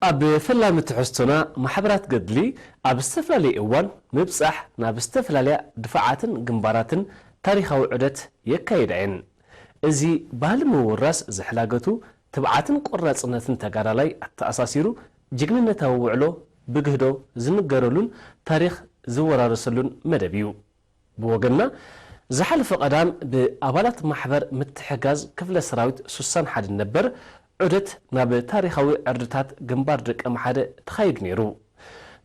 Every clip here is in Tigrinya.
ኣብ ፈላሚ ትሕዝቶና፣ ማሕበራት ገድሊ ኣብ ዝተፈላለየ እዋን ምብጻሕ ናብ ዝተፈላለያ ድፋዓትን ግንባራትን ታሪኻዊ ዑደት የካይዳ እየን። እዚ ባህሊ ምውራስ ዝሕላገቱ ትብዓትን ቆራጽነትን ተጋዳላይ ኣተኣሳሲሩ፣ ጅግንነታዊ ውዕሎ ብግህዶ ዝንገረሉን ታሪኽ ዝወራረሰሉን መደብ እዩ። ብወገንና፣ ዝሓለፈ ቀዳም ብኣባላት ማሕበር ምትሕጋዝ ክፍለ ሰራዊት ሱሳን ሓድን ነበር ዑደት ናብ ታሪኻዊ ዕርድታት ግንባር ደቀምሓረ ተኻይዱ ነይሩ።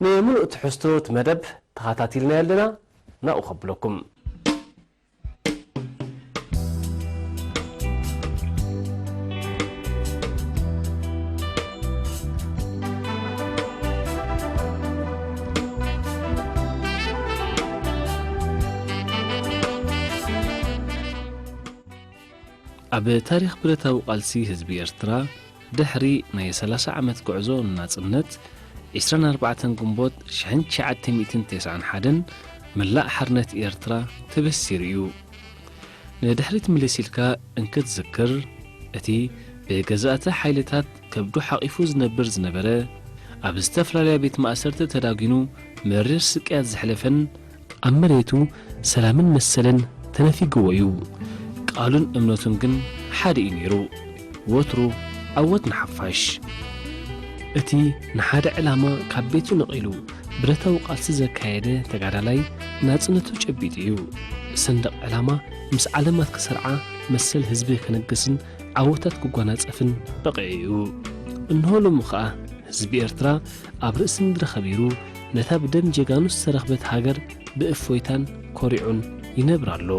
ንምሉእ ትሕዝቶ እቲ መደብ ተኸታቲልናዮ ኣለና፣ ናብኡ ከብለኩም። ኣብ ታሪኽ ብረታዊ ቃልሲ ህዝቢ ኤርትራ፣ ድሕሪ ናይ ሰላሳ ዓመት ጉዕዞ ንናጽነት፣ ዕስራን ኣርባዕተን ግንቦት ሽሕን ትሽዓተ ሚእትን ተስዓን ሓደን፣ መላእ ሓርነት ኤርትራ ተበሲሩ እዩ። ንድሕሪት ምልስ ኢልካ እንክትዝክር፣ እቲ ብገዛእቲ ሓይልታት ከብዱ ሓቒፉ ዝነብር ዝነበረ፣ ኣብ ዝተፈላለያ ቤት ማእሰርቲ ተዳጒኑ መሪር ስቅያት ዘሕለፈን፣ ኣብ መሬቱ ሰላምን መሰልን ተነፊግዎ እዩ። ቃሉን እምነቱን ግን ሓደ እዩ ነይሩ። ወትሩ ዓወት ንሓፋሽ። እቲ ንሓደ ዕላማ ካብ ቤቱ ነቒሉ ብረታዊ ቃልሲ ዘካየደ ተጋዳላይ ናጽነቱ ጨቢጡ እዩ። ሰንደቕ ዕላማ ምስ ዓለማት ክሰርዓ፣ መሰል ህዝቢ ከነግስን ዓወታት ክጓናጸፍን በቒዑ እዩ። እንሆ ሎሚ ኸኣ ህዝቢ ኤርትራ ኣብ ርእሲ ምድሪ ከቢሩ፣ ነታ ብደም ጀጋኑ ዝተረኽበት ሃገር ብእፎይታን ኮሪዑን ይነብር ኣሎ።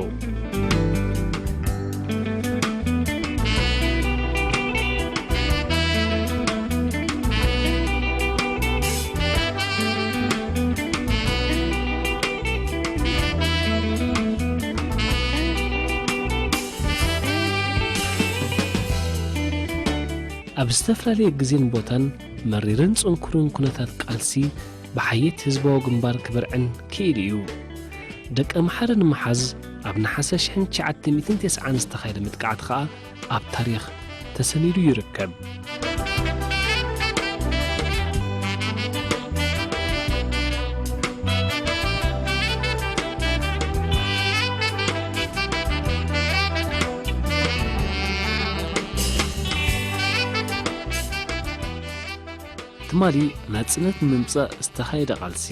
ኣብ ዝተፈላለየ ግዜን ቦታን መሪርን ጽንኩርን ኩነታት ቃልሲ ብሓየት ህዝባዊ ግንባር ክበርዕን ክኢሉ እዩ። ደቀምሓረ ንምሓዝ ኣብ ነሓሰ ሽሕን ትሽዓተ ሚእትን ተስዓን ዝተኻየደ መጥቃዕቲ ኸኣ ኣብ ታሪኽ ተሰኒዱ ይርከብ። ትማሊ ናጽነት ንምምጻእ ዝተኻየደ ቃልሲ፣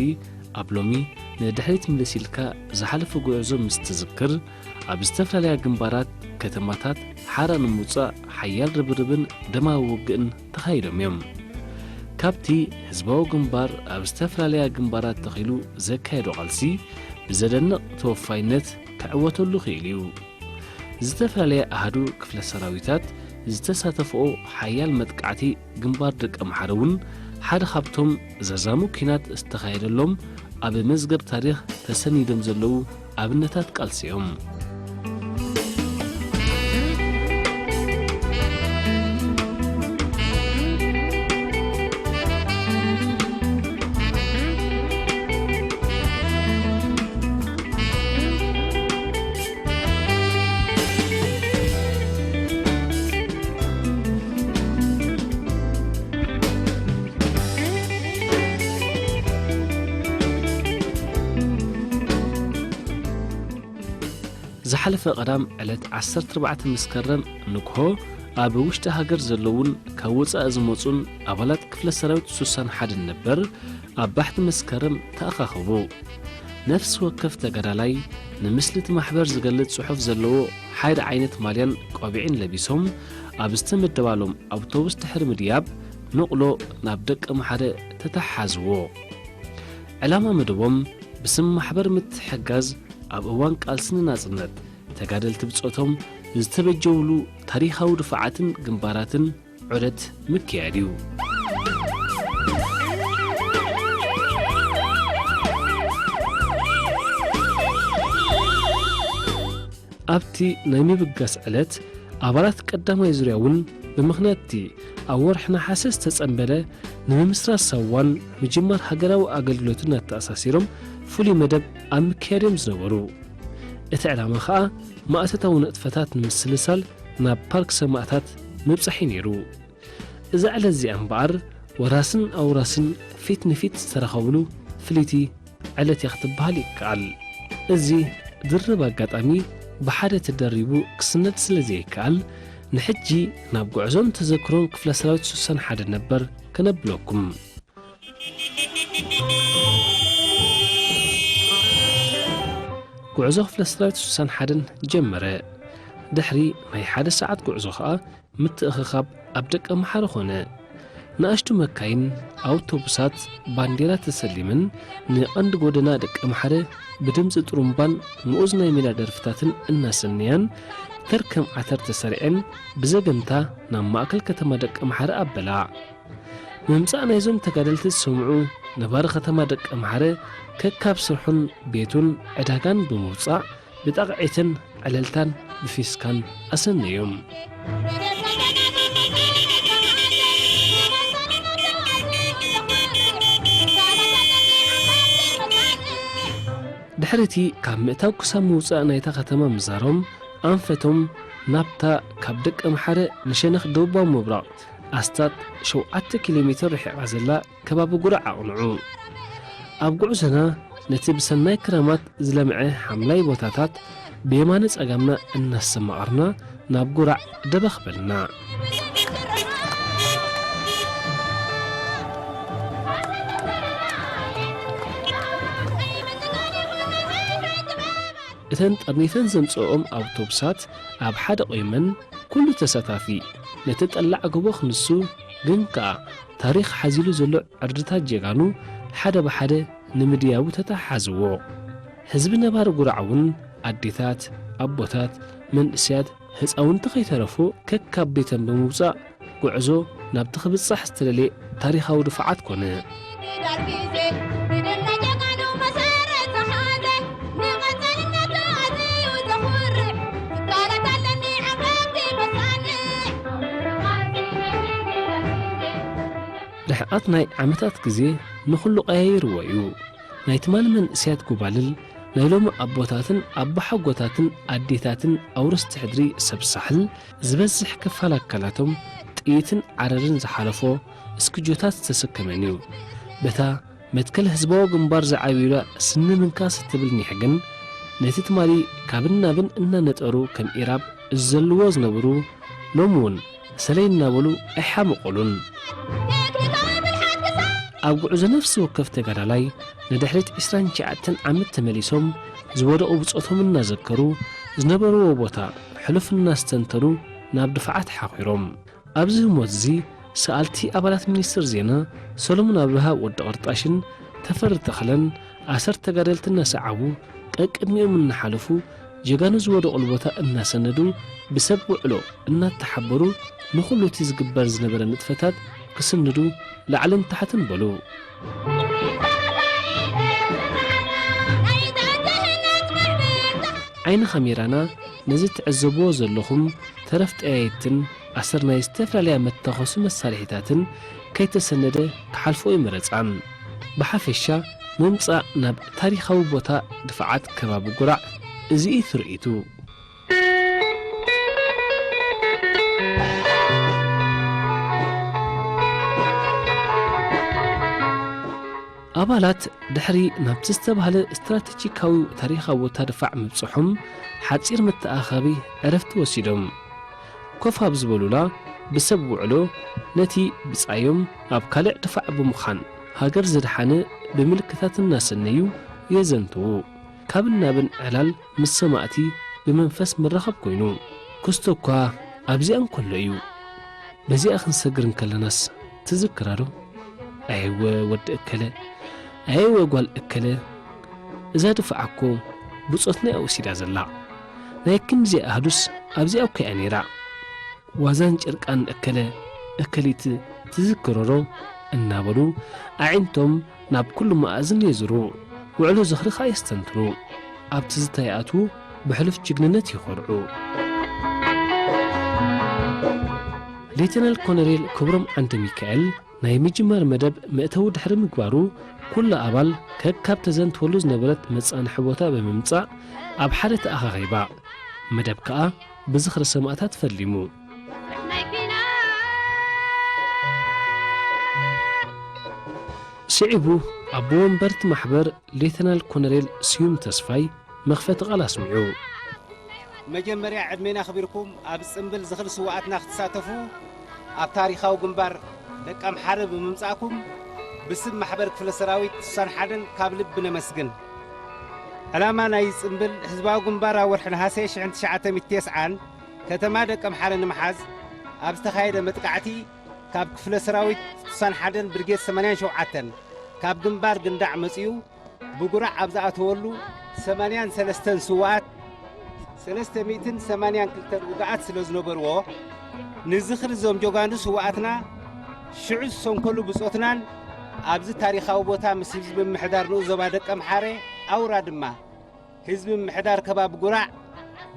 ኣብ ሎሚ ንድሕሪት ምልስ ኢልካ ዝሓለፈ ጉዕዞ ምስ ትዝክር፣ ኣብ ዝተፈላለያ ግንባራት፣ ከተማታት ሓራ ንምውጻእ ሓያል ርብርብን ደማዊ ውግእን ተኻይዶም እዮም። ካብቲ ህዝባዊ ግንባር ኣብ ዝተፈላለያ ግንባራት ተኺሉ ዘካየዶ ቃልሲ፣ ብዘደንቕ ተወፋይነት ክዕወተሉ ክኢሉ እዩ። ዝተፈላለየ ኣሃዱ ክፍለ ሰራዊታት ዝተሳተፍኦ ሓያል መጥቃዕቲ ግንባር ደቀምሓረ እውን ሓደ ካብቶም ዘዛሙ ኲናት ዝተኻየደሎም ኣብ መዝገብ ታሪኽ ተሰኒዶም ዘለዉ ኣብነታት ቃልሲ እዮም። ዝሓለፈ ቀዳም ዕለት ዓሰርተ ኣርባዕተ መስከረም ንግሆ፣ ኣብ ውሽጢ ሃገር ዘለዉን ካብ ወጻኢ ዝመጹን ኣባላት ክፍለ ሰራዊት ሱሳን ሓደን ነበር ኣብ ባሕቲ መስከረም ተኣኻኸቡ። ነፍሲ ወከፍ ተጋዳላይ፣ ንምስሊ እቲ ማሕበር ዝገልጽ ጽሑፍ ዘለዎ ሓደ ዓይነት ማልያን ቆቢዕን ለቢሶም፣ ኣብ ዝተመደባሎም ኣውቶቡስ ድሕሪ ምድያብ፣ ንቕሎ ናብ ደቀምሓረ ተተሓሓዝዎ። ዕላማ መደቦም፣ ብስም ማሕበር ምትሕግጋዝ ኣብ እዋን ቃልሲ ንናጽነት፣ ተጋደልቲ ብጾቶም ዝተበጀውሉ ታሪኻዊ ድፋዓትን ግንባራትን ዑደት ምክያድ እዩ። ኣብቲ ናይ ምብጋስ ዕለት፣ ኣባላት ቀዳማይ ዙርያ እውን ብምኽንያት እቲ ኣብ ወርሒ ነሓሰ ዝተጸንበለ ንምምስራት ሳዋን ምጅማር ሃገራዊ ኣገልግሎትን ኣተኣሳሲሮም ፍሉይ መደብ ኣብ ምክያድ እዮም ዝነበሩ። እቲ ዕላማ ኸኣ ማእቶታዊ ንጥፈታት ንምስልሳል ናብ ፓርክ ሰማእታት ምብጻሕ እዩ ነይሩ። እዛ ዕለት እዚኣ እምበኣር ወራስን ኣውራስን ፊት ንፊት ዝተራኸብሉ ፍልይቲ ዕለት እያ ክትበሃል ይከኣል። እዚ ድርብ ኣጋጣሚ ብሓደ ተደሪቡ ክስነድ ስለ ዘይከኣል፣ ንሕጂ ናብ ጉዕዞን ተዘክሮን ክፍለ ሰራዊት ስሳን ሓደ ነበር ከነብለኩም። ጉዕዞ ክፍለ ሰራዊት ስሳን ሓደን ጀመረ። ድሕሪ ናይ ሓደ ሰዓት ጉዕዞ ኸኣ ምትእኽኻብ ኣብ ደቀምሓረ ኾነ። ንኣሽቱ መካይን፣ ኣውቶቡሳት ባንዴራ ተሰሊመን ንቐንዲ ጎደና ደቀምሓረ ብድምፂ ጥሩምባን ምኡዝ ናይ ሜዳ ደርፍታትን እናሰነያን ተርከም ዓተር ተሰሪዐን ብዘገምታ ናብ ማእከል ከተማ ደቀምሓረ ኣበላ። ምምጻእ ናይዞም ተጋደልቲ ዝሰምዑ ነባሪ ከተማ ደቀምሓረ ከካብ ስርሑን ቤቱን ዕዳጋን ብምውጻእ ብጣቕዒትን ዕልልታን ብፊስካን ኣሰነዮም። ድሕሪ እቲ ካብ ምእታው ክሳብ ምውጻእ ናይታ ከተማ ምዛሮም ኣንፈቶም ናብታ ካብ ደቀምሓረ ንሸነኽ ደቡባዊ ምብራቕ ኣስታት ሸውዓተ ኪሎ ሜትር ርሒቓ ዘላ ከባቢ ጉራዕ ኣቕንዑ። ኣብ ጉዕዞና ነቲ ብሰናይ ክረማት ዝለምዐ ሓምላይ ቦታታት ብየማነ ጸጋምና እናሰማቐርና ናብ ጉራዕ ደበኽ በልና። እተን ጠርኒፈን ዘምጽኦም ኣውቶቡሳት ኣብ ሓደ ቆይመን፣ ኩሉ ተሳታፊ ነቲ ጠላዕ ጎቦ ክንሱ፣ ግን ከኣ ታሪኽ ሓዚሉ ዘሎ ዕርድታት ጀጋኑ ሓደ ብሓደ ንምድያቡ ተተሓሓዝዎ። ህዝቢ ነባሪ ጉራዕ እውን ኣዴታት፣ ኣቦታት፣ መንእሰያት፣ ህጻውንቲ ከይተረፉ ከካብ ቤተን ብምውጻእ ጉዕዞ ናብቲ ክብጻሕ ዝተደልየ ታሪኻዊ ድፋዓት ኮነ። ርሕቐት ናይ ዓመታት ግዜ ንኹሉ ቀያይርዎ እዩ። ናይ ትማሊ መንእሰያት ጉባልል፣ ናይ ሎሚ ኣቦታትን ኣቦሓጎታትን ኣዴታትን ኣውረስቲ ሕድሪ ሰብ ሳሕል፣ ዝበዝሕ ክፋል ኣካላቶም ጥይትን ዓረርን ዝሓለፎ እስክጆታት ዝተሰከመን እዩ። በታ መትከል ህዝባዊ ግንባር ዝዓብዩላ ስኒ ምንካስ እትብል ኒሕ ግን፣ ነቲ ትማሊ ካብን ናብን እናነጠሩ ከም ኢራብ ዝዘልዎ ዝነበሩ፣ ሎሚ እውን ሰለይ እናበሉ ኣይሓመቑሉን። ኣብ ጉዕዞ ነፍሲ ወከፍ ተጋዳላይ ንድሕሪት ዕስራን ትሽዓተን ዓመት ተመሊሶም ዝወደቑ ብጾቶም እናዘከሩ፣ ዝነበርዎ ቦታ ሕሉፍ እናስተንተኑ ናብ ድፋዓት ሓኺሮም። ኣብዚ ህሞት እዚ ሰኣልቲ ኣባላት ሚኒስትር ዜና ሰሎሞን ኣብርሃ ወዲ ቅርጣሽን ተፈሪ ተኽለን ኣሰር ተጋደልቲ እናሰዓቡ ቀቅድሚኦም እናሓለፉ ጀጋኑ ዝወደቑሉ ቦታ እናሰነዱ ብሰብ ውዕሎ እናተሓበሩ ንኹሉ እቲ ዝግበር ዝነበረ ንጥፈታት ክስንዱ ላዕልን ታሕትን በሉ። ዓይኒ ካሜራና ነዚ ትዕዘብዎ ዘለኹም ተረፍ ጠያይትን ኣሰር ናይ ዝተፈላለያ መታኾሲ መሳርሒታትን ከይተሰነደ ክሓልፎ ኣይመረጻን። ብሓፈሻ ምምጻእ ናብ ታሪኻዊ ቦታ ድፋዓት ከባቢ ጉራዕ እዚ እዩ ትርኢቱ። ኣባላት ድሕሪ ናብቲ ዝተባህለ ስትራተጂካዊ ታሪኻዊ ቦታ ድፋዕ ምብጽሖም፣ ሓጺር መተኣኻቢ ዕረፍቲ ወሲዶም። ኮፍ ኣብ ዝበሉላ፣ ብሰብ ውዕሎ ነቲ ብጻዮም ኣብ ካልእ ድፋዕ ብምዃን ሃገር ዘድሓነ ብምልክታት እናሰነዩ የዘንትዉ። ካብን ናብን ዕላል ምስ ሰማእቲ ብመንፈስ ምርኻብ ኮይኑ፣ ክስቶ እኳ ኣብዚኣ እንከሎ እዩ። በዚኣ ክንሰግር እንከለናስ ትዝክራ ዶ? ኣይወ ወዲ እከለ፣ ኣይወ ጓል እከለ፣ እዛ ድፋዕ እኮ ብጾትና እያ ወሲዳ ዘላ። ናይ ክንድዚኣ ኣህዱስ ኣብዚኣ እኮ እያ ነይራ። ዋዛን ጭርቃን እከለ እከሊት ትዝክሮ ዶ? እናበሉ ኣዒንቶም ናብ ኩሉ መኣዝን የዝሩ። ውዕሎ ዝኽሪ ኸኣ የስተንትኑ። ኣብ ትዝታ ይኣትዉ፣ ብሕሉፍ ጅግንነት ይኾርዑ። ሌተናል ኮሎኔል ክብሮም ዓንደ ሚካኤል ናይ ምጅማር መደብ መእተዊ ድሕሪ ምግባሩ፣ ኩሉ ኣባል ከካብ ተዘንትወሉ ዝነበረት መጻንሒ ቦታ ብምምጻእ ኣብ ሓደ ተኣኻኺባ። መደብ ከኣ ብዝኽሪ ሰማእታት ፈሊሙ። ስዒቡ ኣቦ ወንበርቲ ማሕበር ሌተናል ኮነሬል ስዩም ተስፋይ መኽፈቲ ቃል ኣስሚዑ። መጀመርያ ዕድሜና ኣኽቢርኩም ኣብ ጽምብል ዝኽሪ ስውኣትና ክትሳተፉ ኣብ ታሪኻዊ ግንባር ደቀምሓረ ብምምጻእኩም ብስም ማሕበር ክፍለ ሰራዊት ስሳን ሓደን ካብ ልቢ ነመስግን። ዕላማ ናይ ጽምብል ህዝባዊ ግንባር ኣብ ወርሒ ነሃሰ ሽሕን ትሽዓተ ሚእትን ተስዓን ከተማ ደቀምሓረ ንምሓዝ ኣብ ዝተኻየደ መጥቃዕቲ ካብ ክፍለ ሰራዊት ስሳን ሓደን ብርጌድ ሰማንያን ሸውዓተን ካብ ግንባር ግንዳዕ መጺኡ ብጉራዕ ኣብ ዝኣተወሉ ሰማንያን ሰለስተን ስውኣት ሰለስተ ሚእትን ሰማንያን ክልተን ውግኣት ስለ ዝነበርዎ ንዝኽሪ ዞም ጆጋኑ ስውኣትና ሽዑ ዝሰንከሉ ብጾትናን ኣብዚ ታሪኻዊ ቦታ ምስ ህዝቢ ምምሕዳር ንኡስ ዞባ ደቀምሓረ ኣውራ ድማ ህዝቢ ምምሕዳር ከባቢ ጉራዕ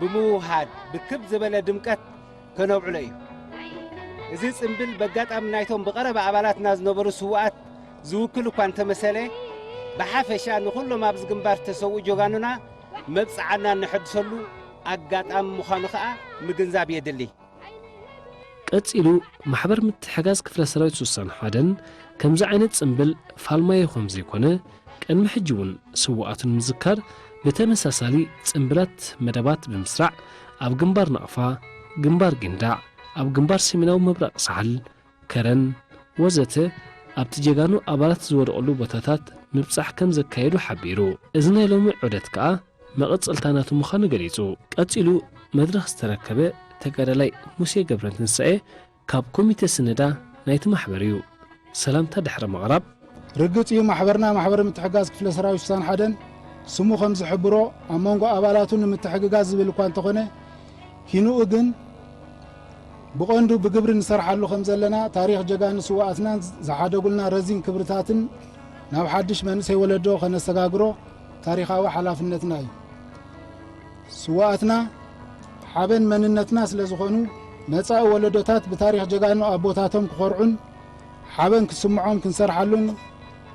ብምውህሃድ ብክብ ዝበለ ድምቀት ከነብዕሎ እዩ። እዚ ጽምብል በጋጣሚ ናይቶም ብቐረባ ኣባላትና ዝነበሩ ስውኣት ዝውክል እኳ እንተመሰለ ብሓፈሻ ንኹሎም ኣብዚ ግንባር ዝተሰውኡ ጀጋኑና መብጽዓና እነሐድሰሉ ኣጋጣሚ ምዃኑ ከኣ ምግንዛብ የድሊ። ቀጺሉ ማሕበር ምትሕጋዝ ክፍለ ሰራዊት ስሳን ሓደን ከምዚ ዓይነት ጽምብል ፋልማዮ ከም ዘይኮነ ቅድሚ ሕጂ እውን ስውኣቱ ንምዝካር ብተመሳሳሊ ጽምብላት መደባት ብምስራዕ ኣብ ግንባር ናቕፋ፣ ግንባር ጊንዳዕ፣ ኣብ ግንባር ሰሜናዊ ምብራቕ ሳሕል፣ ከረን ወዘተ ኣብቲ ጀጋኑ ኣባላት ዝወደቕሉ ቦታታት ምብጻሕ ከም ዘካየዱ ሓቢሩ። እዚ ናይ ሎሚ ዑደት ከኣ መቐጸልታ ናቱ ምዃኑ ገሊጹ። ቀጺሉ መድረኽ ዝተረከበ ተጋዳላይ ሙሴ ገብረትንሳኤ ካብ ኮሚተ ስነዳ ናይቲ ማሕበር እዩ። ሰላምታ ድሕሪ ምቕራብ፣ ርግጽ እዩ ማሕበርና ማሕበር ምትሕጋዝ ክፍለ ሰራዊት ስሳን ሓደን ስሙ ከም ዝሕብሮ ኣብ መንጎ ኣባላቱ ንምትሕግጋዝ ዝብል እኳ እንተኾነ ኪንኡ ግን ብቐንዱ ብግብሪ ንሰርሓሉ ከም ዘለና ታሪኽ ጀጋኑ ስውኣትናን ዝሓደጉልና ረዚን ክብርታትን ናብ ሓድሽ መንእሰይ ወለዶ ከነሰጋግሮ ታሪኻዊ ሓላፍነትና እዩ። ስውኣትና ሓበን መንነትና ስለ ዝኾኑ መጻኢ ወለዶታት ብታሪኽ ጀጋኑ ኣቦታቶም ክኾርዑን ሓበን ክስምዖም ክንሰርሓሉን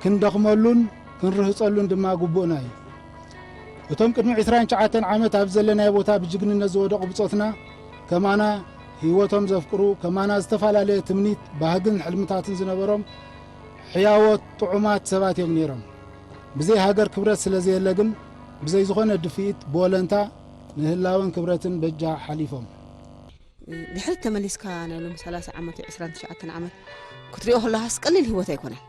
ክንደኽመሉን ክንርህጸሉን ድማ ግቡእና እዩ። እቶም ቅድሚ ዕስራን ትሽዓተን ዓመት ኣብ ዘለናዮ ቦታ ብጅግንነት ዝወደቑ ብጾትና ከማና ህይወቶም ዘፍቅሩ ከማና ዝተፈላለየ ትምኒት ባህግን ሕልምታትን ዝነበሮም ሕያዎት ጥዑማት ሰባት እዮም ነይሮም። ብዘይ ሃገር ክብረት ስለ ዘየለ ግን ብዘይ ዝኾነ ድፍኢት ብወለንታ ንህላወን ክብረትን በጃ ሓሊፎም። ድሕሪት ተመሊስካ ናይ ሎም ሰላሳ ዓመት ወይ ዕስራን ትሽዓተን ዓመት ክትሪኦ ከለኻስ ቀሊል ህይወት ኣይኮነን።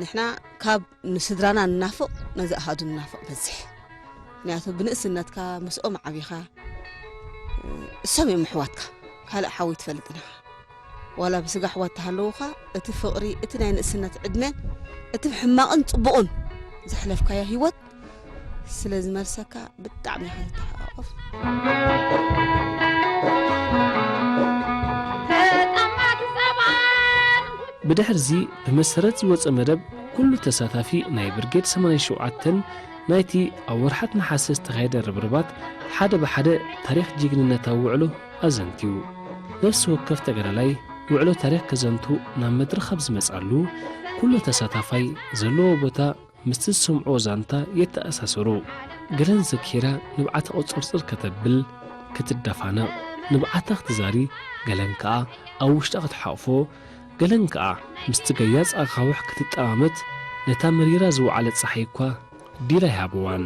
ንሕና ካብ ንስድራና ንናፍቕ ነዚ ኣሃዱ ንናፍቕ በዝሕ። ምክንያቱ ብንእስነትካ ምስኦም ዓቢኻ እሶም እዮም ኣሕዋትካ ካልእ ሓዊ ትፈልጥን ኢኻ። ዋላ ብስጋ ኣሕዋት ተሃለዉኻ እቲ ፍቕሪ እቲ ናይ ንእስነት ዕድመ እቲ ሕማቕን ጽቡቕን ዘሕለፍካዮ ህይወት ስለ ዝመልሰካ ብጣዕሚ ኢኻ ትተሓቋቆፍ። ብድሕርዚ ብመሰረት ዝወጸ መደብ ኩሉ ተሳታፊ ናይ ብርጌድ ሰማንያን ሸውዓተን ናይቲ ኣብ ወርሓት ነሓሰ ዝተኻየደ ርብርባት ሓደ ብሓደ ታሪኽ ጅግንነታዊ ውዕሎ ኣዘንትዩ። ነፍሲ ወከፍ ተጋዳላይ ውዕሎ ታሪኽ ከዘንቱ ናብ መድረኽ ኣብ ዝመጻሉ ኩሉ ተሳታፋይ ዘለዎ ቦታ ምስቲ ዝሰምዕዎ ዛንታ የተኣሳስሩ። ገለን ዘኪራ ንብዓታ ቁጽርጽር ከተብል ክትደፋነቕ፣ ንብዓታ ክትዛሪ፣ ገለን ከኣ ኣብ ውሽጣ ክትሓቕፎ፣ ገለን ከኣ ምስቲ ገያጽ ኣኻውሕ ክትጠማመት ነታ መሪራ ዝወዓለት ጸሓይ እኳ ዲላ ኣይሃብዋን።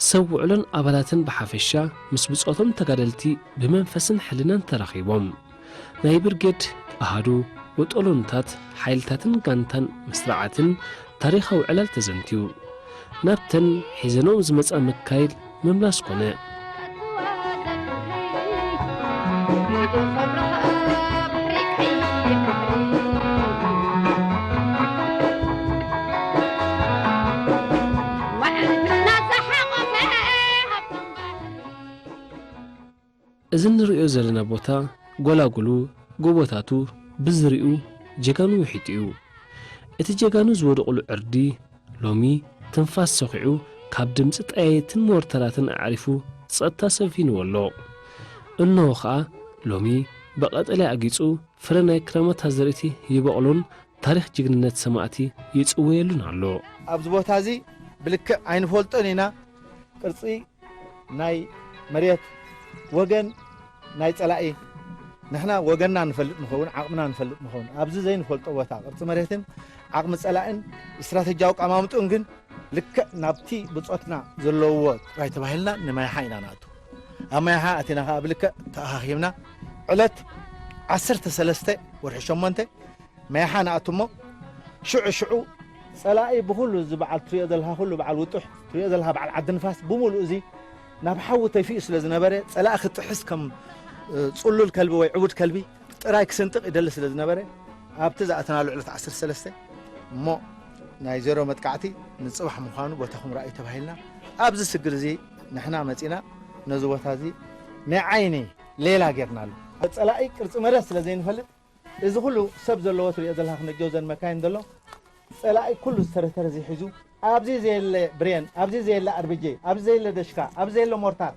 ሰብ ውዕሎን ኣባላትን ብሓፈሻ ምስ ብጾቶም ተጋደልቲ ብመንፈስን ሕልናን ተራኺቦም ናይ ብርጌድ ኣሃዱ ወጦሎንታት ሓይልታትን ጋንታን ምስራዓትን ታሪኻዊ ዕላል ተዘንትዩ። ናብተን ሒዘንኦም ዝመጻ መካይድ ምምላስ ኮነ። እዚ እንርእዮ ዘለና ቦታ ጎላጉሉ፣ ጎቦታቱ ብዝርኡ ጀጋኑ ውሒጡ እዩ። እቲ ጀጋኑ ዝወደቑሉ ዕርዲ ሎሚ ትንፋስ ሰኺዑ ካብ ድምጺ ጠያይትን ሞርተራትን ኣዕሪፉ ጸጥታ ሰፊንዎ ኣሎ። እንሆ ኸኣ ሎሚ ብቐጠልያ ኣጊጹ ፍረ ናይ ክረምት ኣዘርእቲ ይበቕሉን ታሪኽ ጅግንነት ሰማእቲ ይጽወየሉን ኣሎ። ኣብዚ ቦታ እዚ ብልክዕ ኣይንፈልጦን ኢና። ቅርጺ ናይ መሬት፣ ወገን ናይ ጸላኢ፣ ንሕና ወገንና ንፈልጥ ንኸውን፣ ዓቕምና ንፈልጥ ንኸውን። ኣብዚ ዘይንፈልጦ ቦታ ቅርጺ መሬትን ዓቕሚ ጸላእን ስትራተጂያዊ ኣቀማምጥኡን ግን ልክዕ ናብቲ ብጾትና ዘለውዎ ጥራይ ተባሂልና ንማያሓ ኢና ንኣቱ። ኣብ ማያሓ ኣቲና ከኣ ብልክዕ ተኣኻኺብና ዕለት ዓሰርተ ሰለስተ ወርሒ ሸሞንተ ማያሓ ንኣቱ እሞ ሽዑ ሽዑ ጸላኢ ብኹሉ እዚ በዓል ትሪኦ ዘለኻ ኩሉ በዓል ውጡሕ ትሪኦ ዘለኻ በዓል ዓዲ ንፋስ ብምሉእ እዚ ናብ ሓዊ ተፊኡ ስለ ዝነበረ ጸላኢ ክጥሕስ ከም እ፣ ጽሉል ከልቢ ወይ ዕቡድ ከልቢ ጥራይ ክስንጥቕ ይደሊ ስለ ዝነበረ ኣብቲ ዝኣተናሉ ዕለት ዓሰርተ ሰለስተ እሞ ናይ ዜሮ መጥቃዕቲ ንጽባሕ ምዃኑ ቦታኹም ረኣዩ ተባሂልና ኣብዚ ስግር እዚ ንሕና መጺና ነዚ ቦታ እዚ ናይ ዓይኒ ሌላ ጌርናሉ። ጸላኢ ቅርጺ መሬት ስለ ዘይንፈልጥ እዚ ኩሉ ሰብ ዘለዎ ትሪኦ ዘለኻ ክንደጀው ዘን መካይን ዘሎ ጸላኢ ኩሉ ዝተረተረ ዘይሒዙ ኣብዚ ዘየለ ብሬን፣ ኣብዚ ዘየለ ኣርብጄ፣ ኣብዚ ዘየለ ደሽካ፣ ኣብዚ ዘየለ ሞርታር፣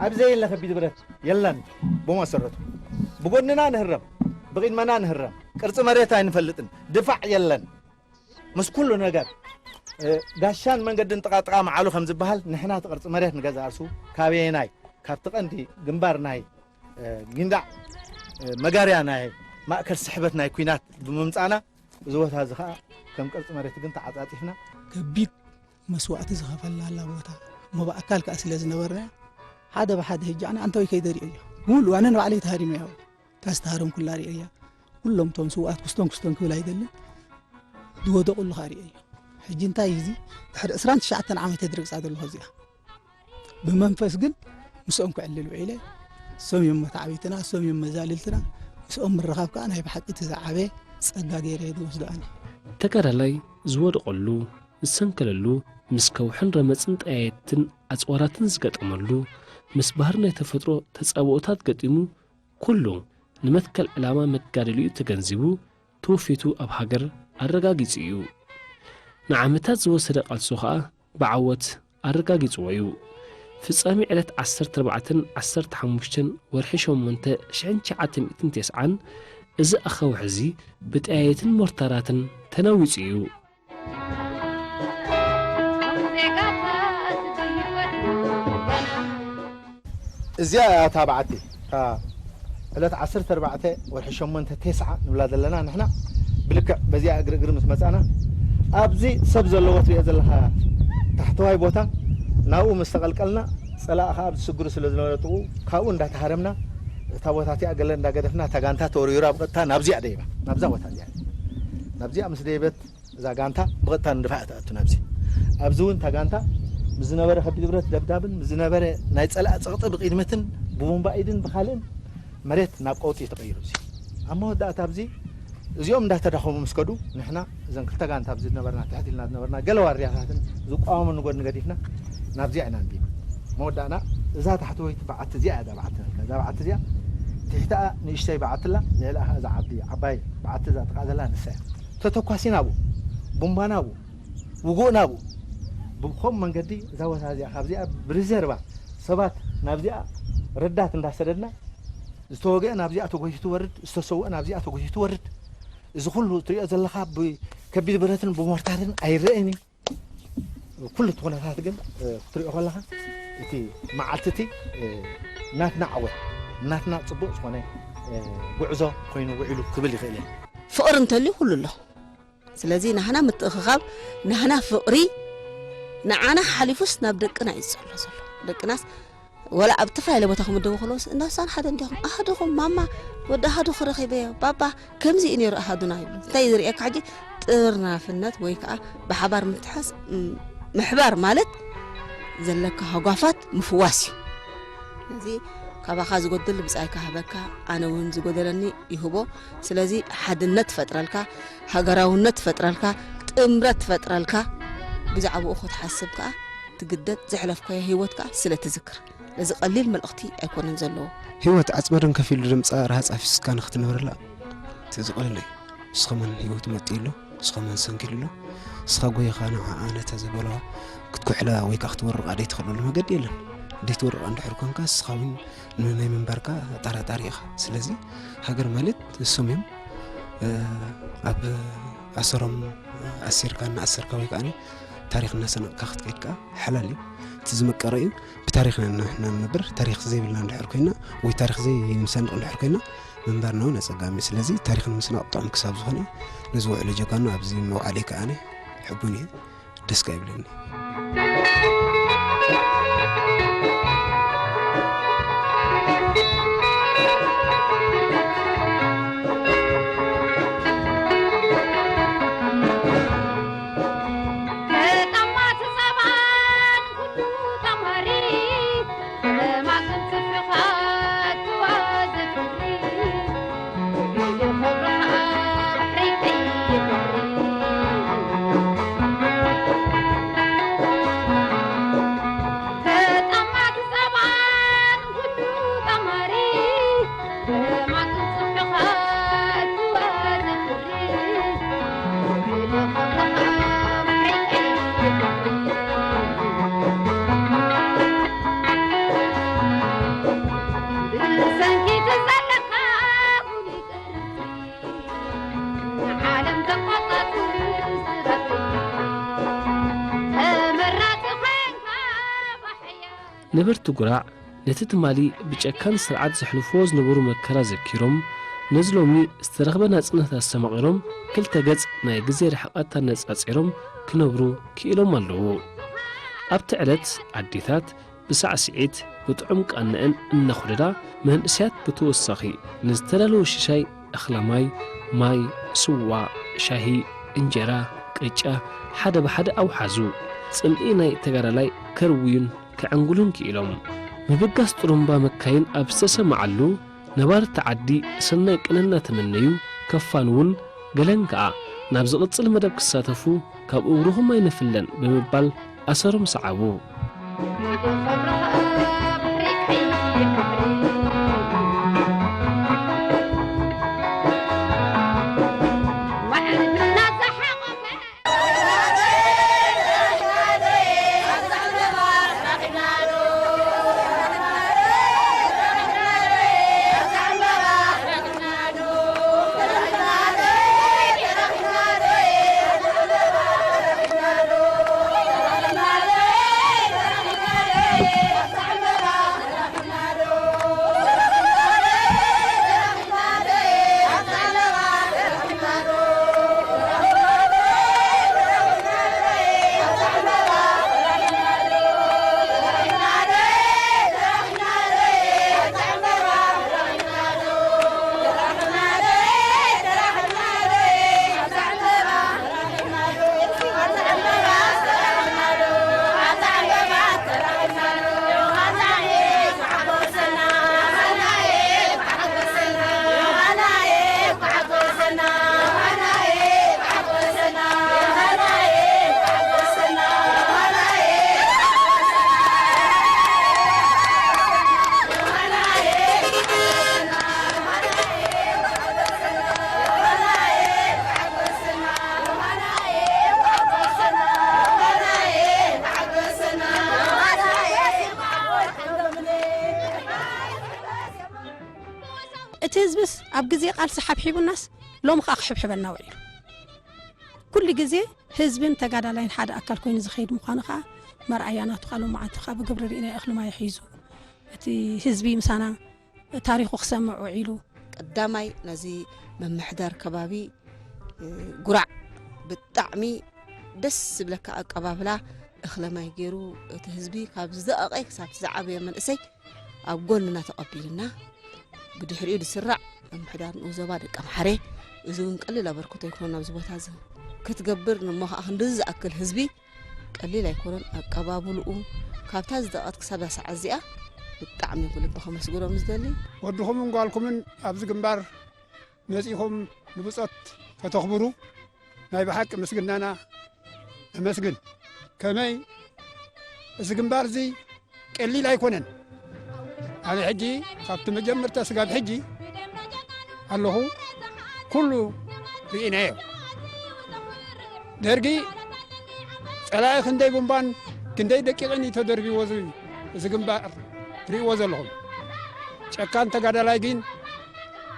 ኣብዚ ዘየለ ከቢድ ብረት የለን። ብመሰረቱ ብጎድንና ንህረም፣ ብቕድመና ንህረም። ቅርጺ መሬት ኣይንፈልጥን። ድፋዕ የለን። ምስ ኩሉ ነገር እ፣ ጋሻን መንገድን ጥቓ ጥቓ መዓሉ ከም ዝበሃል ንሕና እቲ ቅርጺ መሬት ንገዛ ርእሱ ካበየናይ ካብቲ ቀንዲ ግንባር ናይ እ፣ ጊንዳዕ እ፣ መጋርያ ናይ ማእከል ስሕበት ናይ ኲናት ብምምጻእና እዚ ቦታ እዚ ኸኣ ከም ቅርጺ መሬት ግን ተዓጻጺፍና ከቢድ መስዋእቲ ዝኸፈልናላ ቦታ እሞ ብኣካል ከኣ ስለ ዝነበርና ሓደ ብሓደ ሕጂ ኣነ ኣንተወይ ከይደ ርእዮ እያ ብምሉእ ኣነ ንባዕለይ ተሃሪመ እያ እታ ዝተሃረምኩላ ርእዮ እያ ኩሎም እቶም ስውኣት ክስቶን ክስቶን ክብል ኣይደልን ዝወደቑሉ ከኣ ርእዮ እያ ሕጂ እንታይ እዩ እዚ ድሕሪ ዕስራን ትሽዓተን ዓመት እየ ዝረግጻ ዘለኹ እዚኣ ብመንፈስ ግን ምስኦም ክዕልል ውዒለ እሶም እዮም መታዕቢትና እሶም እዮም መዛልልትና ምስኦም ምርኻብ ከዓ ናይ ብሓቂ እቲ ዝዓበየ ጸጋ ገይረ እየ ዝወስዶ ኣነ ተጋዳላይ ዝወደቐሉ ዝሰንከለሉ ምስ ከውሕን ረመፅን ጠያየትን ኣፅዋራትን ዝገጠመሉ ምስ ባህሪ ናይ ተፈጥሮ ተፃብኦታት ገጢሙ ኩሉ ንመትከል ዕላማ መጋደሊኡ ተገንዚቡ ትውፊቱ ኣብ ሃገር ኣረጋጊፁ እዩ። ንዓመታት ዝወሰደ ቃልሱ ከዓ ብዓወት ኣረጋጊፅዎ እዩ። ፍጻሜ ዕለት ዓሰርተ ኣርባዕተን ዓሰርተ ሓሙሽተን ወርሒ ሸሞንተ ሽሕን ትሽዓተ ሚእትን ተስዓን እዚ ኣኻውሕ እዚ ብጠያየትን ሞርታራትን ተነዊፁ እዩ። እዚኣ እያ እታ በዓቲ እታ ዕለት ዓሰርተ ኣርባዕተ ወርሒ ሸሞንተ ተስዓ ንብላ ዘለና ንሕና ብልክዕ በዚኣ እግሪ እግሪ ምስ መጻና ኣብዚ ሰብ ዘለዎ ትሪኦ ዘለኻ ታሕተዋይ ቦታ ናብኡ ምስ ተቐልቀልና ጸላእ ከኣ ኣብዚ ስግሩ ስለ ዝነበረ ጥቕኡ ካብኡ እንዳተሃረምና እታ ቦታ እቲኣ ገለ እንዳገደፍና እታ ጋንታ ተወርዊራ ብቐጥታ ናብዚኣ ደይባ ናብዛ ቦታ እዚኣ ናብዚኣ ምስ ደይበት እዛ ጋንታ ብቐጥታ ንድፋዕ ትኣቱ ናብዚ ኣብዚ እውን እታ ጋንታ ምስ ዝነበረ ከቢድ ብረት ደብዳብን ምስ ዝነበረ ናይ ጸላእ ጸቕጢ ብቕድመትን ብቡምባ ኢድን ብኻልእን መሬት ናብ ቀውጢ ተቐይሩ እዚ ኣብ መወዳእታ ኣብዚ እዚኦም እንዳተዳኸሙ ምስ ከዱ ንሕና እዘን ክልተ ጋንታ ኣብዚ ዝነበርና ትሕት ኢልና ዝነበርና ገለ ዋርድያታትን ዝቋወሙ ንጎድኒ ገዲፍና ናብዚኣ ኢና ንዲና መወዳእና እዛ ታሕተወይቲ በዓቲ እዚኣ እያ እዛ በዓቲ ናትና እዛ በዓቲ እዚኣ ትሕቲኣ ንእሽተይ በዓቲ ኣላ ልዕሊኣ እዛ ዓቢ ዓባይ በዓቲ እዛ ጥቓ ዘላ ንሳ እያ ተተኳሲና ኣብኡ ቡምባና ኣብኡ ውጉእና ኣብኡ ብኸም መንገዲ እዛ ቦታ እዚኣ ካብዚኣ ብሪዘርቫ ሰባት ናብዚኣ ረዳት እንዳሰደድና ዝተወግአ ናብዚኣ ተጎቲቱ ወርድ ዝተሰውአ ናብዚኣ ተጎቲቱ ወርድ እዚ ኩሉ ትሪኦ ዘለኻ ብከቢድ ብረትን ብሞርታርን ኣይረአን እዩ ኩሉ እቲ ኩነታት ግን ክትሪኦ ከለኻ እቲ መዓልቲ እቲ ናትና ዓወት ናትና ፅቡቅ ዝኾነ ጉዕዞ ኮይኑ ውዒሉ ክብል ይኽእል እየ ፍቕሪ እንተልዩ ኩሉ ኣሎ ስለዚ ናህና ምትእኽኻብ ናህና ፍቕሪ ንዓና ሓሊፉስ ናብ ደቅና እዩ ዘሎ ዘሎ ደቅናስ ወላ ኣብ ተፈላለየ ቦታ ክምደቡ ከለውስ እንዳ ሳን ሓደ እንዲኹም ኣሃዱኹም ማማ ወዲ ኣሃዱ ክረኺበዮ ባባ ከምዚ እዩ ነይሩ ኣሃዱና ይብሉ እንታይ ዝርእየካ ሕጂ ጥርናፍነት ወይ ከዓ ብሓባር ምትሓዝ ምሕባር ማለት ዘለካ ሃጓፋት ምፍዋስ እዩ እዚ ካባኻ ዝጎድል ብፃይካ ሃበካ ኣነ እውን ዝጎደለኒ ይህቦ ስለዚ ሓድነት ትፈጥረልካ ሃገራውነት ትፈጥረልካ ጥምረት ትፈጥረልካ ብዛዕባኡ ክትሓስብ ከዓ ትግደድ ዘሕለፍካዮ ህይወት ከዓ ስለ ትዝክር እዚ ቀሊል መልእኽቲ ኣይኮነን ዘለዎ። ህይወት ዓጽመ ደም ከፊሉ ድምጻ ረሃጽ ኣፍሲስካ ንኽትነብረላ እቲ ዝቐለለ እዩ። ንስኻ መን ህይወቱ መጥይሉ፣ ንስኻ መን ሰንኪሉሉ፣ ንስኻ ጎይኻ ንዓኣ ነታ ዘበለዋ ክትኩሕላ ወይ ከኣ ክትወርቓ ደይትኽእለሉ መገዲ የለን። ዘይትወርቕ እንድሕር ኮንካ፣ ንስኻ እውን ንናይ ምንባርካ ኣጠራጣሪ ኢኻ። ስለዚ ሃገር ማለት ንሶም እዮም። እ፣ ኣብ ኣሰሮም ኣሲርካ እናኣሰርካ ወይ ከኣ ታሪኽ እናሰነቕካ ክትከይድ ከኣ ሓላል እዩ። እቲ ዝመቀረ እዩ። ብታሪኽና ንሕና ንነብር። ታሪኽ ዘይብልና እንድሕር ኮይና ወይ ታሪኽ ዘይንሰንቕ እንድሕር ኮይና፣ ምንባርና እውን ኣጸጋሚ እዩ። ስለዚ ታሪኽ ንምስናቕ ጥዑም ክሳብ ዝኾነ፣ ነዚ ውዕሎ ጀጋኑ ኣብዚ ምውዓለይ ከኣ ኣነ ሕቡን እየ። ደስ ከኣ ይብለኒ። ነበርቲ ጉራዕ ነቲ ትማሊ ብጨካን ስርዓት ዘሕልፍዎ ዝነበሩ መከራ ዘኪሮም፣ ነዚ ሎሚ ዝተረኽበ ናጽነት ኣስተማቒሮም፣ ክልተ ገጽ ናይ ግዜ ርሕቐት ኣነጻጺሮም ክነብሩ ክኢሎም ኣለዉ። ኣብቲ ዕለት ኣዴታት ብሳዕስዒት ብጥዑም ቃንአን እናኹደዳ፣ መንእሰያት ብተወሳኺ ንዝተዳለወ ሽሻይ እኽለ ማይ፣ ማይ፣ ስዋ፣ ሻሂ፣ እንጀራ፣ ቅጫ ሓደ ብሓደ ኣውሓዙ። ጽምኢ ናይ ተጋዳላይ ከርውዩን ከዕንጉሉን ክኢሎም። ምብጋስ ጥሩምባ መካይን ኣብ ዝተሰምዓሉ፣ ነባርቲ ዓዲ ሰናይ ቅነ እናተመነዩ፣ ከፋን እውን ገለን ከኣ ናብ ዝቕጽል መደብ ክሳተፉ ካብ እግርኹም ኣይንፍለን ብምባል ኣሰሮም ሰዓቡ። እቲ ህዝብስ ኣብ ግዜ ቃልሲ ሓብሒቡናስ ሎሚ ኸኣ ክሕብሕበና ውዒሉ። ኩሉ ግዜ ህዝብን ተጋዳላይን ሓደ ኣካል ኮይኑ ዝኸይድ ምዃኑ ኸኣ መርኣያ ናቱ ኸኣ ሎማዓንቲ ኸኣ ብግብሪ ርኢናዮ እኽሊ ማይ ሒዙ እቲ ህዝቢ ምሳና ታሪኹ ክሰምዕ ውዒሉ። ቀዳማይ ነዚ ምምሕዳር ከባቢ ጉራዕ ብጣዕሚ ደስ ዝብለካ ኣቀባብላ እኽለ ማይ ገይሩ እቲ ህዝቢ ካብ ዝደቐቐ ክሳብ ዝዓበየ መንእሰይ ኣብ ጎንና ተቐቢልና ብድሕሪኡ ዝስራዕ ምምሕዳር ንኡስ ዞባ ደቀምሓረ እዚ እውን ቀሊል ኣበርክቶ ኣይኮነን ኣብዚ ቦታ እዚ ክትገብር እሞ ኸዓ ክንድዚ ዝኣክል ህዝቢ ቀሊል ኣይኮነን ኣቀባብልኡ ካብታ ዝደቐት ክሳብ እዛ ሰዓት እዚኣ ብጣዕሚ ብልቢ ከመስግኖም ዝደሊ። ወድኹምን ጓልኩምን ኣብዚ ግንባር መጺኹም ንብጾት ከተኽብሩ ናይ ብሓቂ ምስግናና ነመስግን። ከመይ እዚ ግንባር እዚ ቀሊል ኣይኮነን። ኣነ ሕጂ ካብቲ መጀመርታ ስጋብ ሕጂ ኣለኹ ኩሉ ርኢናዮ። ደርጊ ጸላኢ ክንደይ ቡምባን ክንደይ ደቂቕን እዩ ተደርቢዎ ዝብል እዚ ግንባር ትርእይዎ ዘለኹም ጨካን ተጋዳላይ ግን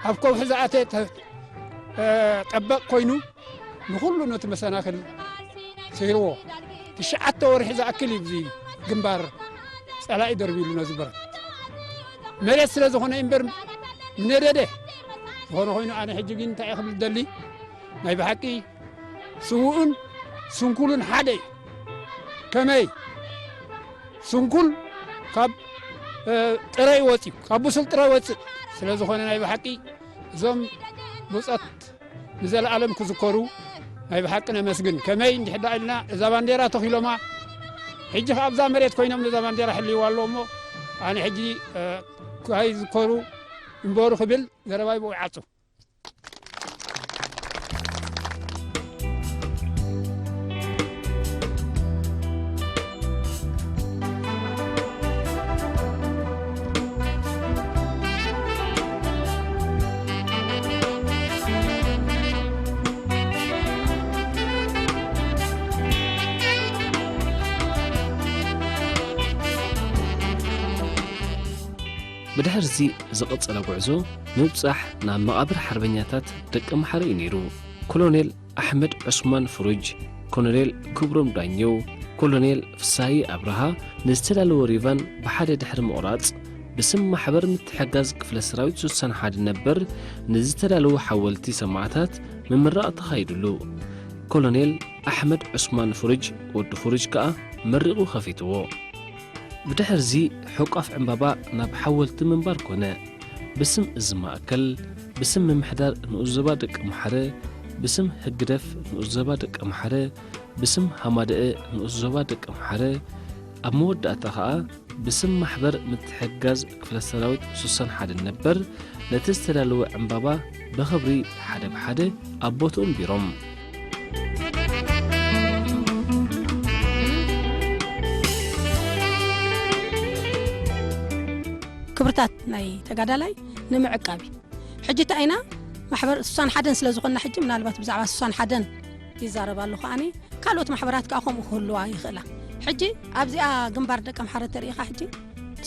ኣብ ከውሒ ዝኣተ ተ-፣ እ፣ ጠበቕ ኮይኑ ንኹሉ ነቲ መሰናኽል ስዒርዎ። ትሽዓተ ወርሒ ዝኣክል እዩ እዚ ግንባር ጸላኢ ደርቢሉ ነዚ በረድ። መሬት ስለ ዝኾነ እምበር ምነደደ። ዝኾነ ኮይኑ ኣነ ሕጂ ግን እንታይ እየ ክብል ደሊ፣ ናይ ብሓቂ ስዉእን ስንኩልን ሓደ እዩ። ከመይ? ስንኩል ካብ፣ እ፣ ጥረ ይወጽእ እዩ፣ ካብ ብሱል ጥረ ይወጽእ። ስለ ዝኾነ ናይ ብሓቂ እዞም ብጾት ንዘለኣለም ክዝከሩ ናይ ብሓቂ ነመስግን። ከመይ እንድሕር ደኣ ኢልና እዛ ባንዴራ ተኺሎማ፣ ሕጂ ከኣ ኣብዛ መሬት ኮይኖም ነዛ ባንዴራ ሕልይዋ ኣለዎ እሞ፣ ኣነ ሕጂ፣ እ፣ ካይዝከሩ እምበሩ ክብል ዘረባይ ብኡ ይዓጹ። ብድሕርዚ ዝቐጸለ ጉዕዞ ምብጻሕ ናብ መቓብር ሓርበኛታት ደቀምሓረ እዩ ነይሩ። ኮሎኔል ኣሕመድ ዑስማን ፍሩጅ፣ ኮሎኔል ክብሮም ዳኘው፣ ኮሎኔል ፍሳይ ኣብርሃ ንዝተዳለወ ሪቫን ብሓደ ድሕሪ ምቑራጽ፣ ብስም ማሕበር ምትሕጋዝ ክፍለ ሰራዊት ስሳን ሓደ ነበር ንዝተዳለወ ሓወልቲ ሰማዕታት ምምራቕ ተኻይዱሉ። ኮሎኔል ኣሕመድ ዑስማን ፍሩጅ፣ ወዲ ፍሩጅ፣ ከኣ መሪቑ ከፊትዎ። ብድሕርዚ ሕቋፍ ዕምባባ ናብ ሓወልቲ ምንባር ኮነ። ብስም እዚ ማእከል፣ ብስም ምምሕዳር ንኡስ ዞባ ደቀምሓረ፣ ብስም ህግደፍ ንኡስ ዞባ ደቀምሓረ፣ ብስም ሃማደአ ንኡስ ዞባ ደቀምሓረ፣ ኣብ መወዳእታ ኸኣ ብስም ማሕበር ምትሕግጋዝ ክፍለ ሰራዊት ስሳን ሓደ ነበር ነቲ ዝተዳለወ ዕምባባ ብኽብሪ ሓደ ብሓደ ኣብ ቦትኡ ኣንቢሮም። ክብርታት ናይ ተጋዳላይ ንምዕቃብ እዩ። ሕጂ እንታይ ኢና ማሕበር ስሳን ሓደን ስለ ዝኾንና፣ ሕጂ ምናልባት ብዛዕባ ስሳን ሓደን ይዛረብ ኣለኹ ኣነ። ካልኦት ማሕበራት ከኣ ከምኡ ክህልዋ ይኽእላ። ሕጂ ኣብዚኣ ግንባር ደቀምሓረ ተሪኢኻ፣ ሕጂ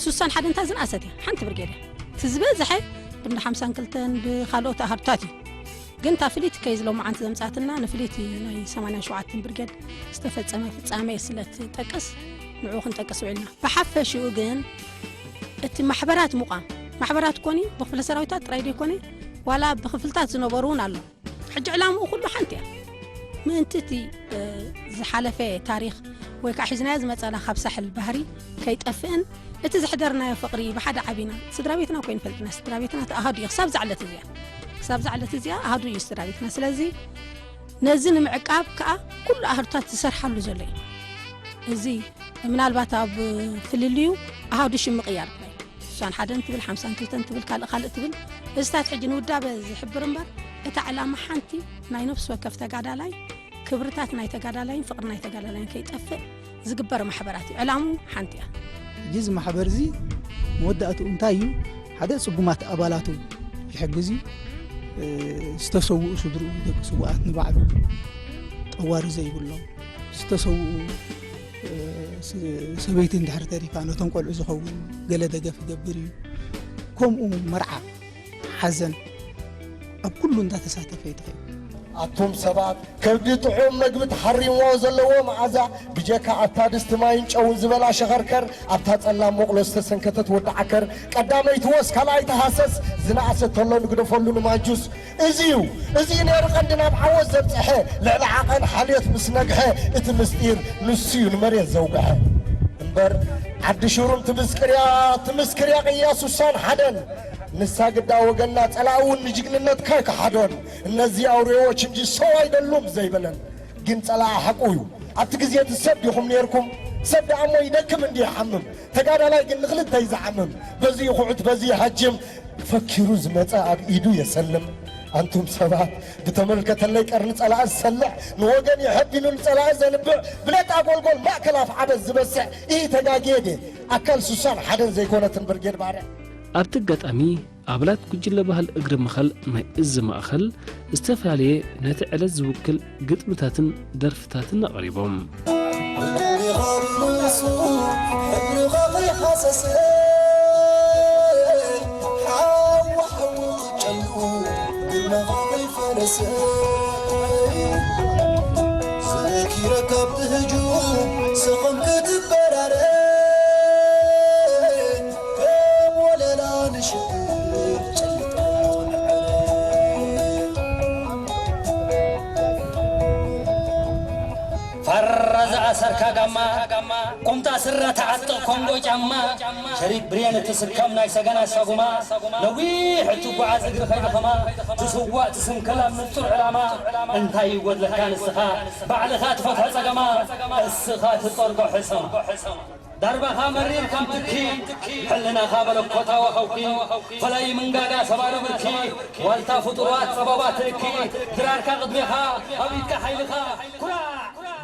ስሳን ሓደን እታ ዝነኣሰት እያ፣ ሓንቲ ብርጌድ እያ። እቲ ዝበዝሐ ብእንዳ ሓምሳን ክልተን ብኻልኦት ኣሃዱታት እዩ። ግን እታ ፍልይቲ ከይዚ ሎማዓንቲ ዘምጻትና ንፍልይቲ ናይ ሰማንያን ሸውዓተን ብርጌድ ዝተፈጸመ ፍጻሜ ስለ እትጠቅስ ንዕኡ ክንጠቅስ ውዒልና። ብሓፈሽኡ ግን እቲ ማሕበራት ምቋም፣ ማሕበራት ኮኒ ብክፍለ ሰራዊታት ጥራይ ደይኮነ፣ ዋላ ብክፍልታት ዝነበሩ እውን ኣሎ። ሕጂ ዕላምኡ ኩሉ ሓንቲ እያ። ምእንቲ እቲ፣ እ፣ ዝሓለፈ ታሪኽ ወይ ከዓ ሒዝናዮ ዝመጸና ካብ ሳሕል ባህሪ ከይጠፍእን እቲ ዘሕደርናዮ ፍቕሪ ብሓደ ዓቢና ስድራ ቤትና እኮ ይንፈልጥና። ስድራ ቤትና እቲ ኣሃዱ እዩ። ክሳብ ዛዕለት እዚኣ፣ ክሳብ ዛዕለት እዚኣ ኣሃዱ እዩ ስድራ ቤትና። ስለዚ ነዚ ንምዕቃብ ከዓ ኩሉ ኣሃዱታት ዝሰርሓሉ ዘሎ እዩ። እዚ ምናልባት ኣብ ፍልልዩ ኣሃዱ ሽም ምቕያር ጥራይ። ስሳን ሓደን ትብል፣ ሓምሳን ክልተን ትብል፣ ካልእ ካልእ ትብል። እዚታት ሕጂ ንውዳበ ዝሕብር እምበር፣ እታ ዕላማ ሓንቲ ናይ ነፍሲ ወከፍ ተጋዳላይ፣ ክብርታት ናይ ተጋዳላይን ፍቕሪ ናይ ተጋዳላይን ከይጠፍእ ዝግበር ማሕበራት እዩ። ዕላሙ ሓንቲ እያ። ሕጂ እዚ ማሕበር እዚ መወዳእትኡ እንታይ እዩ? ሓደ ጽጉማት ኣባላቱ ይሕግዝ እዩ። እ፣ ዝተሰውኡ ስድርኡ፣ ደቂ ስውኣት ንባዕሉ ጠዋሪ ዘይብሎም፣ ዝተሰውኡ፣ እ፣ ስ-፣ ሰበይቲ እንድሕር ተሪፋ ነቶም ቆልዑ ዝኸውን ገለ ደገፍ ይገብር እዩ። ከምኡ መርዓ፣ ሓዘን፣ ኣብ ኩሉ እንዳተሳተፈ ይትኸል። ኣቱም ሰባት፣ ከብዲ ጥዑም መግቢ ተሓሪምዎ ዘለዎ መዓዛ፣ ብጀካ ኣብታ ድስቲ ማይን ጨውን ዝበላ ሸኸርከር፣ ኣብታ ጸላም መቑሎ ዝተሰንከተት ወዲ ዓከር፣ ቀዳመይቲ ወስ ካልኣይቲ ሃሰስ፣ ዝነኣሰ ተሎ ንግደፈሉ ንማንጁስ። እዚ እዩ፣ እዚ እዩ ነይሩ ቀንዲ ናብ ዓወት ዘብጽሐ፣ ልዕሊ ዓቐን ሓልዮት ምስ ነግሐ፣ እቲ ምስጢር ንሱ እዩ ንመሬት ዘውግሐ። እምበር ዓዲ ሽሩም ትምስክርያ፣ ትምስክርያ ቅያ ሱሳን ሓደን፣ ንሳ ግዳ ወገና፣ ጸላኢ እውን ንጅግንነትካ ኣይከሓዶን። እነዚ ኣውሬዎች እንጂ ሰው ኣይደሉም ዘይበለን። ግን ጸላኢ ሓቁ እዩ። ኣብቲ ግዜ እቲ ሰብ ዲኹም ኔርኩም? ሰብ ደኣ እሞ ይደክም እንዲ ይሓምም። ተጋዳላይ ግን ንኽልተ እዩ ዝዓምም። በዚ ይኹዕት፣ በዚ ይሃጅም። ፈኪሩ ዝመጸ ኣብ ኢዱ የሰልም። ኣንቱም ሰባት፣ ብተመልከተለይ ቀርኒ ጸላኢ ዝሰልዕ፣ ንወገን ይሕብ ኢሉ ንጸላኢ ዘንብዕ፣ ብለጣ ጎልጎል ማእከል ኣፍዓበት ዝበስዕ፣ ይህ ተጋግየ ድየ? ኣካል ሱሳን ሓደን ዘይኮነትን ብርጌድ ባርዕ። ኣብቲ ኣጋጣሚ፣ ኣባላት ጉጅለ ባህሊ እግሪ ምኸል ናይ እዚ ማእኸል ዝተፈላለየ ነቲ ዕለት ዝውክል ግጥምታትን ደርፍታትን ኣቕሪቦም። ሕድርኻ ከይሃሰሰ፣ ሓዊ ሓዊ ክጨኑ፣ ግርማኻ ከይፈረሰ፣ ዘኪረካ ብትህጁ ስኽም ክትበራረ፣ ከም ወለላ ንሽግር ጨልጦ ንዕረ። ፋራ ዝኣሰርካ ጋማ፣ ቁምጣ ስረ ተዓጥቕ ኮንጎ ጫማ፣ ሸሪጥ ብሬን እትስከም ናይ ሰገና ሰጉማ፣ ነዊሕ እትጓዓዝ እግሪ ከይደኸማ፣ ትስዋእ ትስንክል ኣብ ንጹር ዕላማ፣ እንታይ ይጎድለካ ንስኻ፣ ባዕልኻ ትፈትሖ ጸገማ፣ እስኻ ትጸርጎ ሕሰማ። ዳርባኻ መሪር ከም ትኪ፣ ሕልናኻ መለኮታዊ ከውኪ፣ ፈላይ ምንጋጋ ሰባሪ ብርኪ፣ ዋልታ ፍጡራት ጸበባት ትልኪ፣ ድራርካ ቅድሜኻ፣ ኣብ ኢድካ ሓይልኻ፣ ኩራዕ!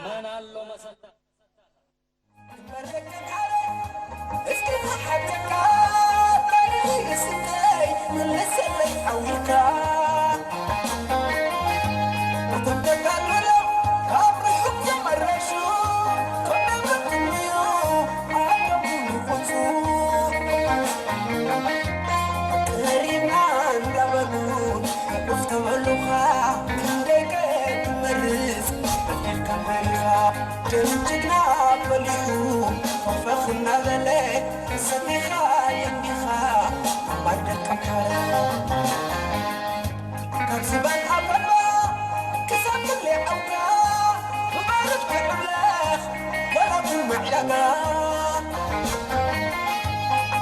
መን ኣሎ መሰልካ? እስኪ ክሓተካ፣ ታሪኽ ርእስነይ፣ ምለሰለይ ሓዊልካ። እቶም ተጋደሎ ካብ ርሑቕ ዝመረሹ፣ ኮነ መትንዮ ኣሎም ይኾንሱ። ተሪና እንዳበሉ፣ ዕፍ ተበሉኻ፣ ክንደይ ከ ትመርስ፣ በቲልካ መሪኻ። ደም ጅግና በሊዑ፣ ፈኽፈኽ እናበለ፣ ሰቲኻ የንዲኻ፣ ኣምባር ደቂ ኣምሓራ። ካብ ዝባን ኣበባ ክሳብ ትብሊ ዓውካ፣ ብባርድ ክዕብለኽ፣ ዋላ ብማዕዳጋ።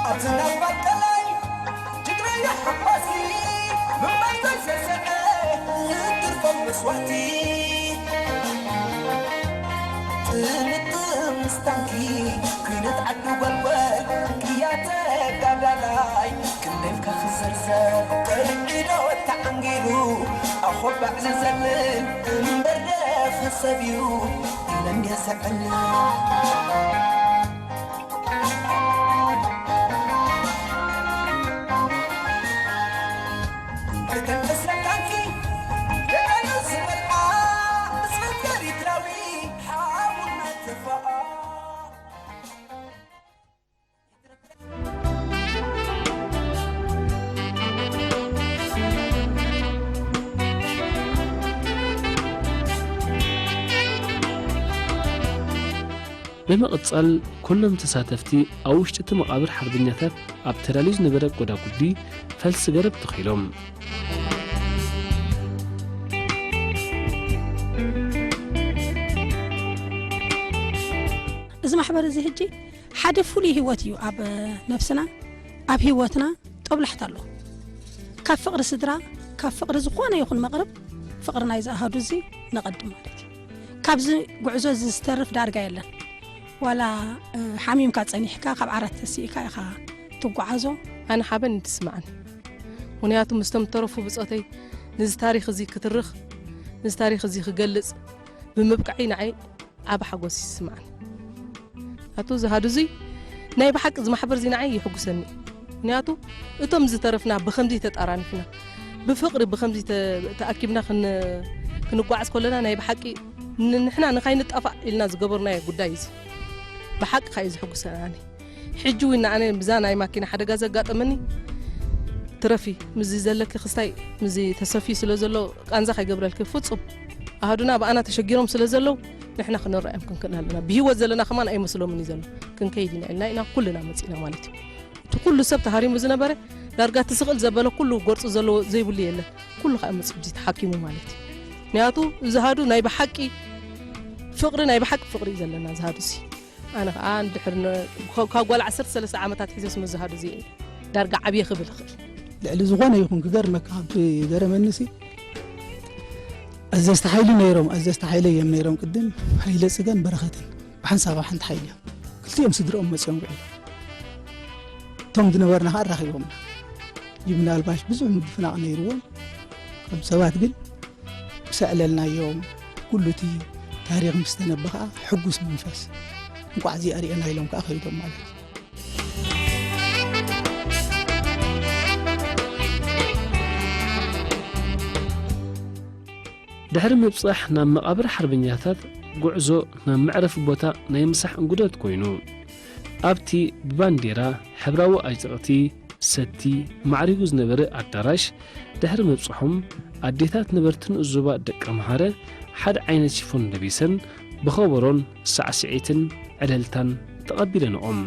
ኣብ ዝናብ ባቀላይ፣ ጅግና ሓማሲ፣ ምማይ ዘይሰሰዐ፣ ዝትርፎም መስዋእቲ። ጥምጥም ምስ ታንኪ፣ ኩነት ዓዲ ጓልጓል፣ ቅያ ተጋዳላይ፣ ክንደልካ ክዘርዘር። ቀርዒዶ ተዓንጊሉ፣ ኣኾባዕ ዝዘልል፣ እምበር ደኸ ሰብ እዩ፣ ኢለ እንድየ ዘዕልል። ብምቕጻል፣ ኩሎም ተሳተፍቲ ኣብ ውሽጢ እቲ መቓብር ሓርበኛታት ኣብ ተዳልዩ ዝነበረ ጎዳጉዲ ፈልሲ ገረብ ተኺሎም። እዚ ማሕበር እዚ ሕጂ ሓደ ፍሉይ ህይወት እዩ ኣብ ነብስና፣ ኣብ ህይወትና ጦብላሕታ ኣሎ። ካብ ፍቕሪ ስድራ፣ ካብ ፍቕሪ ዝኾነ ይኹን መቕርብ፣ ፍቕሪ ናይዚ ኣሃዱ እዚ ነቐድም ማለት እዩ። ካብዚ ጉዕዞ እዚ ዝተርፍ ዳርጋ የለን። ዋላ ሓሚምካ ጸኒሕካ ካብ ዓራት ተሲእካ ኢኻ ትጓዓዞ። ኣነ ሓበን እንትስምዓኒ፣ ምኽንያቱ ምስቶም ዝተረፉ ብጾተይ ንዚ ታሪኽ እዚ ክትርኽ፣ ንዚ ታሪኽ እዚ ክገልጽ ብምብቃዐይ ንዓይ ዓቢ ሓጎስ ይስምዓኒ። ኣቶ ዝሃዱ እዙይ ናይ ብሓቂ እዚ ማሕበር እዚ ንዓይ ይሕጉሰኒ። ምኽንያቱ እቶም ዝተረፍና ብኸምዚ ተጣራኒፍና ብፍቕሪ ብኸምዚ ተኣኪብና ክንጓዓዝ ከለና ናይ ብሓቂ ንሕና ንኻይንጣፋእ ኢልና ዝገበርናዮ ጉዳይ እዩ። ብሓቂ ካዩ ዝሕጉሰኒ ኣነ። ሕጂ እውን ንኣነ ብዛ ናይ ማኪና ሓደጋ ዘጋጠመኒ ትረፊ ምስዚ ዘለኪ ክስታይ ምስዚ ተሰፍዩ ስለ ዘሎ ቃንዛ ከይገብረልኪ ፍጹም ኣሃዱና ብኣና ተሸጊሮም ስለ ዘለዉ ንሕና ክንረኣዮም ክንክእል ኣለና። ብህይወት ዘለና ከማን ኣይመስሎምን እዩ ዘሎ። ክንከይድ ኢና ኢልና ኢና ኩልና መጺእና ማለት እዩ። እቲ ኩሉ ሰብ ተሃሪሙ ዝነበረ ዳርጋ እቲ ስቕል ዘበለ ኩሉ ጎርጹ ዘለዎ ዘይብሉ የለን። ኩሉ ከዓ መጺኡ እዚ ተሓኪሙ ማለት እዩ። ምክንያቱ እዚ ሃዱ ናይ ብሓቂ ፍቕሪ ናይ ብሓቂ ፍቕሪ እዩ ዘለና እዚ ሃዱ እዚ። ኣነ ከዓ እንድሕር ካብ ጓል ዓሰርተ ሰለስተ ዓመታት ሒዘስ መዝሃዱ እዚ ዳርጋ ዓብየ ክብል ይኽእል። ልዕሊ ዝኾነ ይኹን ክገርመካ ካብ ዝገረመኒ ሲ ኣዘዝቲ ሓይሊ ነይሮም ኣዘዝቲ ሓይለ እዮም ነይሮም ቅድም ሓይለ ፅገን በረኸትን ብሓንሳብ ኣብ ሓንቲ ሓይሊ እዮም ክልቲኦም ስድርኦም መፅኦም ውዒሎም እቶም ዝነበርና ከዓ ኣራኺቦምና እዩ ምናልባሽ ብዙሕ ምድፍናቕ ነይርዎም ከም ሰባት ግን ምስ ኣዕለልናዮም ኩሉ እቲ ታሪኽ ምስ ተነበ ከዓ ሕጉስ መንፈስ እንቋዕ እዚኣ ሪኤና ኢሎም ከዓ ከይዶም ማለት እዩ። ድሕሪ ምብጻሕ ናብ መቓብር ሓርበኛታት ጉዕዞ ናብ መዕረፊ ቦታ ናይ ምሳሕ እንጉደት ኮይኑ፣ ኣብቲ ብባንዴራ ሕብራዊ ኣዕጽቕቲ ሰቲ ማዕሪጉ ዝነበረ ኣዳራሽ ድሕሪ ምብጽሖም፣ ኣዴታት ነበርቲ ንኡስ ዞባ ደቀምሓረ ሓደ ዓይነት ሽፎን ለቢሰን ብኸበሮን ሳዕስዒትን ዕልልታን ተቐቢለንኦም።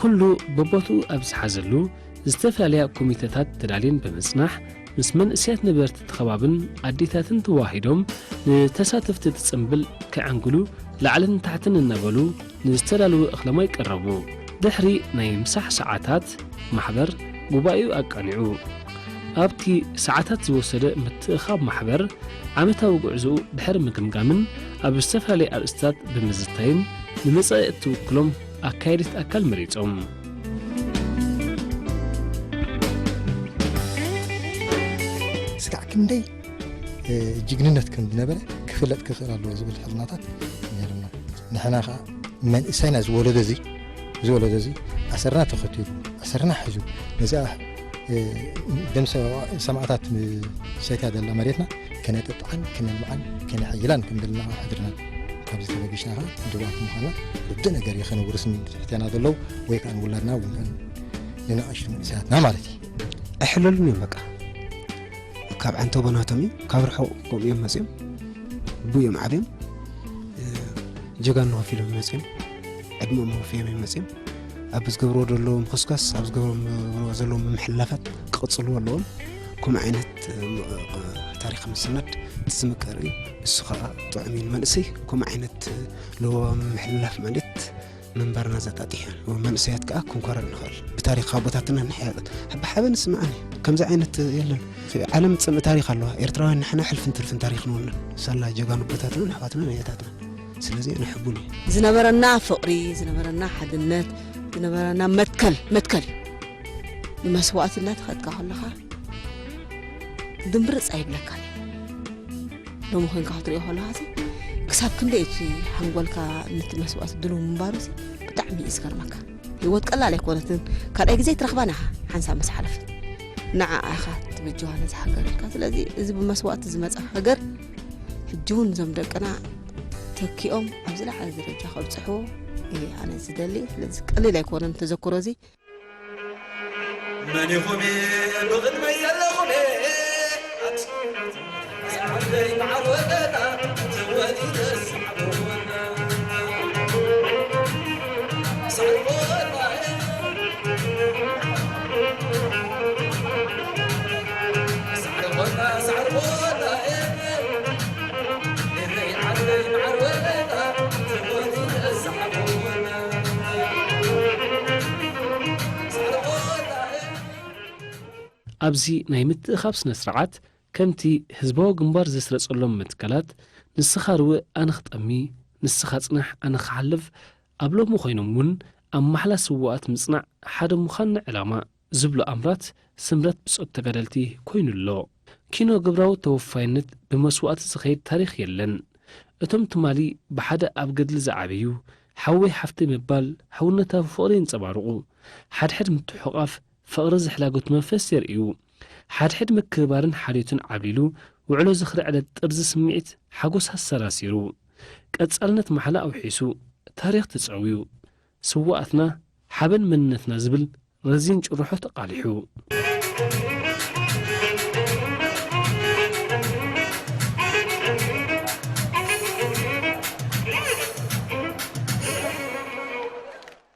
ኩሉ በቦትኡ ኣብ ዝሓዘሉ፣ ዝተፈላለያ ኮሚተታት ተዳልየን ብምጽናሕ፣ ምስ መንእሰያት ነበርቲ እቲ ከባብን ኣዴታትን ተዋሂዶም፣ ንተሳተፍቲ እቲ ጽምብል ከዐንግሉ ላዕልን ታሕትን እናበሉ ንዝተዳለወ እኽለ ማይ ቀረቡ። ድሕሪ ናይ ምሳሕ ሰዓታት፣ ማሕበር ጉባኤኡ ኣቃኒዑ። ኣብቲ ሰዓታት ዝወሰደ ምትእኻብ ማሕበር፣ ዓመታዊ ጉዕዞኡ ድሕሪ ምግምጋምን ኣብ ዝተፈላለየ ኣርእስታት ብምዝታይን፣ ንመጻኢ እትውክሎም ኣካየድቲ ኣካል መሪጾም። ስጋዕ ክንደይ፣ እ፣ ጅግንነት ከም ዝነበረ ክፍለጥ ክኽእል ኣለዎ ዝብል ሕልናታት ነይሩና። ንሕና ኸኣ መንእሰይና ዝወለዶ እዚ፣ ዝወለዶ እዚ ኣሰርና ተኸቲሉ፣ ኣሰርና ሒዙ፣ ነዚኣ፣ እ፣ ደም ሰ-፣ ሰማእታት ሰትያ ዘላ መሬትና ከነጥጥዓን ከነልምዓን ከነሐይላን ከም ዘለና ሕድርና። ካብዚ ተበጊስና ኸኣ ድውኣት ምዃንና ርዱእ ነገር እዩ። ከነውርስን ትሕቴና ዘለዉ ወይ ከኣ ንውላድና እውን ንናእሽቱ መንእሰያትና ማለት እዩ። ኣይሕለሉን እዮም በቃ። ካብ ዓንተቦ ናቶም እዩ፣ ካብ ርሑቕ ከምኡ እዮም መጺኦም፣ ብኡ እዮም ዓብዮም። እ፣ ጀጋኑ ከፊሎም መጺኦም፣ ዕድመኦም ወፍዮም እዮም መጺኦም። ኣብ ዝገብርዎ ዘለዉ ምኹስኳስ፣ ኣብ ዝገብርዎ ዘለዉ ምምሕልላፋት ክቕጽልዎ ኣለዎም። ከምኡ ዓይነት፣ እ፣ ታሪኽ ምስናድ ዝምከር እዩ። እሱ ኸኣ ጥዑም እዩ ንመንእሰይ። ከምኡ ዓይነት ለበዋ ምምሕልላፍ ማለት ምንባርና ዘጣጢሕ እዩ። መንእሰያት ከኣ ክንኮርዕ ንኽእል። ብታሪኽ ኣቦታትና ንሕያጥ። ብሓበን ስምዓኒ። ከምዚ ዓይነት የለን። ዓለም ጽምእ ታሪኽ ኣለዋ። ኤርትራውያን ንሕና ሕልፍን ትርፍን ታሪኽ ንውንን። ሳላ ጀጋኑ ኣቦታትናን ኣሕዋትናን ኣያታትናን። ስለዚ ኣነ ሕቡን እየ። ዝነበረና ፍቕሪ፣ ዝነበረና ሓድነት፣ ዝነበረና መትከል፣ መትከል። ንመስዋእቲ እናተኸድካ ከለኻ ድምብርጽ ኣይብለካን እዩ። ሎሚ ኮይንካ ክትሪኦ ከለኻሲ፣ ክሳብ ክንደይ እቲ ሓንጎልካ ነቲ መስዋእቲ ድልው ምንባሩሲ ብጣዕሚ እዩ ዝገርመካ። ህይወት ቀላል ኣይኮነትን። ካልኣይ ግዜ ኣይትረኽባን ኢኻ፣ ሓንሳብ ምስ ሓለፈት። ንዓኣ ኢኻ ትብጅዋ ነዛ ሃገር ኢልካ። ስለዚ እዚ ብመስዋእቲ ዝመጻ ሃገር፣ ሕጂ እውን እዞም ደቅና ተኪኦም ኣብ ዝለዓለ ደረጃ ከብጽሕዎ እየ ኣነ ዝደሊ። ስለዚ ቀሊል ኣይኮነን ተዘክሮ እዚ። መን ኢኹም ብቕድመይ ዘለኹም? ዓደይ መዓር ወለላ ተወሊደ ሳዕሪ ወለላ። ሳዕሪ ወለላ። ሳዕሪ ወለላ፣ ሳዕሪ ወለላ። ኣብዚ ናይ ምትእኻብ ስነ ስርዓት፣ ከምቲ ህዝባዊ ግንባር ዘስረጸሎም መትከላት፣ ንስኻ ርውእ ኣነ ክጠሚ፣ ንስኻ ጽናሕ ኣነ ክሓልፍ፣ ኣብ ሎሚ ኮይኖም እውን ኣብ ማሕላ ስዉኣት ምጽናዕ ሓደ ምዃንና ዕላማ ዝብሉ ኣምራት ስምረት ብጾት ተጋደልቲ ኮይኑ ኣሎ። ኪኖ ግብራዊ ተወፋይነት ብመስዋእቲ ዝኸይድ ታሪኽ የለን። እቶም ትማሊ ብሓደ ኣብ ገድሊ ዝዓበዩ፣ ሓወይ ሓፍተይ ምባል ሕውነታዊ ፍቕሪ የንጸባርቑ። ሓድሕድ ምትሕቑቓፍ ፍቕሪ ዝሕላጎት መንፈስ የርእዩ። ሓድሕድ ምክብባርን ሓልዮትን ዓብሊሉ፣ ውዕሎ ዝኽሪ ዕለት ጥርዚ ስምዒት ሓጎስ ኣሰራሲሩ። ቀጻልነት ማሕላ ኣውሒሱ፣ ታሪኽ ተጸውዩ። ስውኣትና ሓበን መንነትና ዝብል ረዚን ጭርሖ ተቓሊሑ።